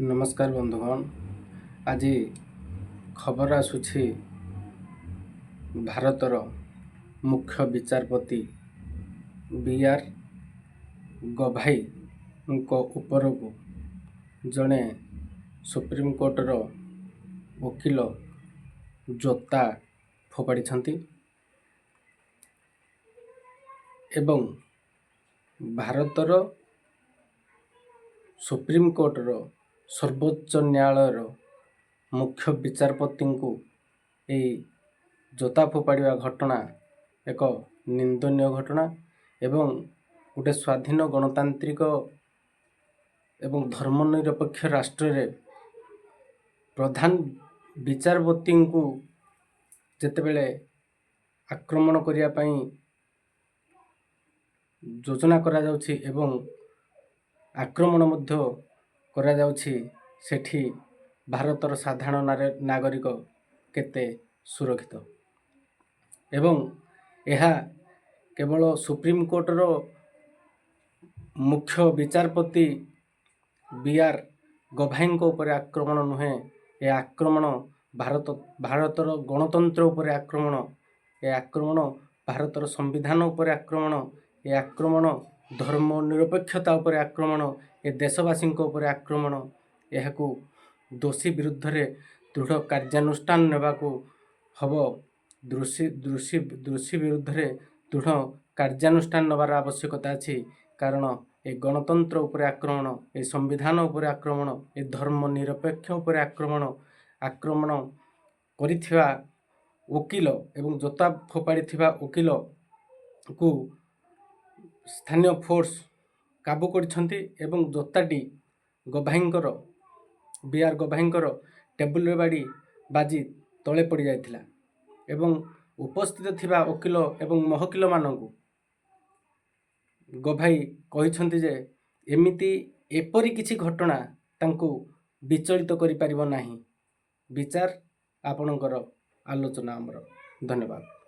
ନମସ୍କାର ବନ୍ଧୁଗଣ। ଆଜି ଖବର ଆସୁଛି, ଭାରତର ମୁଖ୍ୟ ବିଚାରପତି ବି ଆର୍ ଗଭାଇଙ୍କ ଉପରକୁ ଜଣେ ସୁପ୍ରିମକୋର୍ଟର ଓକିଲ ଜୋତା ଫୋପାଡ଼ିଛନ୍ତି ଏବଂ ଭାରତର ସୁପ୍ରିମକୋର୍ଟର ସର୍ବୋଚ୍ଚ ନ୍ୟାୟାଳୟର ମୁଖ୍ୟ ବିଚାରପତିଙ୍କୁ ଏଇ ଜୋତା ଫୋପାଡ଼ିବା ଘଟଣା ଏକ ନିନ୍ଦନୀୟ ଘଟଣା ଏବଂ ଗୋଟେ ସ୍ୱାଧୀନ, ଗଣତାନ୍ତ୍ରିକ ଏବଂ ଧର୍ମନିରପେକ୍ଷ ରାଷ୍ଟ୍ରରେ ପ୍ରଧାନ ବିଚାରପତିଙ୍କୁ ଯେତେବେଳେ ଆକ୍ରମଣ କରିବା ପାଇଁ ଯୋଜନା କରାଯାଉଛି ଏବଂ ଆକ୍ରମଣ ମଧ୍ୟ କରାଯାଉଛି, ସେଠି ଭାରତର ସାଧାରଣ ନାଗରିକ କେତେ ସୁରକ୍ଷିତ? ଏବଂ ଏହା କେବଳ ସୁପ୍ରିମକୋର୍ଟର ମୁଖ୍ୟ ବିଚାରପତି ବି ଆର୍ ଗଭାଇଙ୍କ ଉପରେ ଆକ୍ରମଣ ନୁହେଁ। ଏ ଆକ୍ରମଣ ଭାରତର ଗଣତନ୍ତ୍ର ଉପରେ ଆକ୍ରମଣ। ଏ ଆକ୍ରମଣ ଭାରତର ସମ୍ବିଧାନ ଉପରେ ଆକ୍ରମଣ। ଏ ଆକ୍ରମଣ ଧର୍ମ ନିରପେକ୍ଷତା ଉପରେ ଆକ୍ରମଣ। ଏ ଦେଶବାସୀଙ୍କ ଉପରେ ଆକ୍ରମଣ। ଏହାକୁ ଦୋଷୀ ବିରୁଦ୍ଧରେ ଦୃଢ଼ କାର୍ଯ୍ୟାନୁଷ୍ଠାନ ନେବାକୁ ହେବ। ଦୋଷୀ ବିରୁଦ୍ଧରେ ଦୃଢ଼ କାର୍ଯ୍ୟାନୁଷ୍ଠାନ ନେବାର ଆବଶ୍ୟକତା ଅଛି, କାରଣ ଏ ଗଣତନ୍ତ୍ର ଉପରେ ଆକ୍ରମଣ, ଏ ସମ୍ବିଧାନ ଉପରେ ଆକ୍ରମଣ, ଏ ଧର୍ମ ନିରପେକ୍ଷ ଉପରେ ଆକ୍ରମଣ। ଆକ୍ରମଣ କରିଥିବା ଓକିଲ ଏବଂ ଜୋତା ଫୋପାଡ଼ିଥିବା ଓକିଲକୁ ସ୍ଥାନୀୟ ଫୋର୍ସ କାବୁ କରିଛନ୍ତି ଏବଂ ଜୋତାଟି ଗଭାଇଙ୍କର, ବି ଆର୍ ଗଭାଇଙ୍କର ଟେବୁଲରେ ବାଜି ତଳେ ପଡ଼ିଯାଇଥିଲା ଏବଂ ଉପସ୍ଥିତ ଥିବା ଓକିଲ ଏବଂ ମହକିଲମାନଙ୍କୁ ଗଭାଇ କହିଛନ୍ତି ଯେ ଏମିତି ଏପରି କିଛି ଘଟଣା ତାଙ୍କୁ ବିଚଳିତ କରିପାରିବ ନାହିଁ। ବିଚାର ଆପଣଙ୍କର, ଆଲୋଚନା ଆମର। ଧନ୍ୟବାଦ।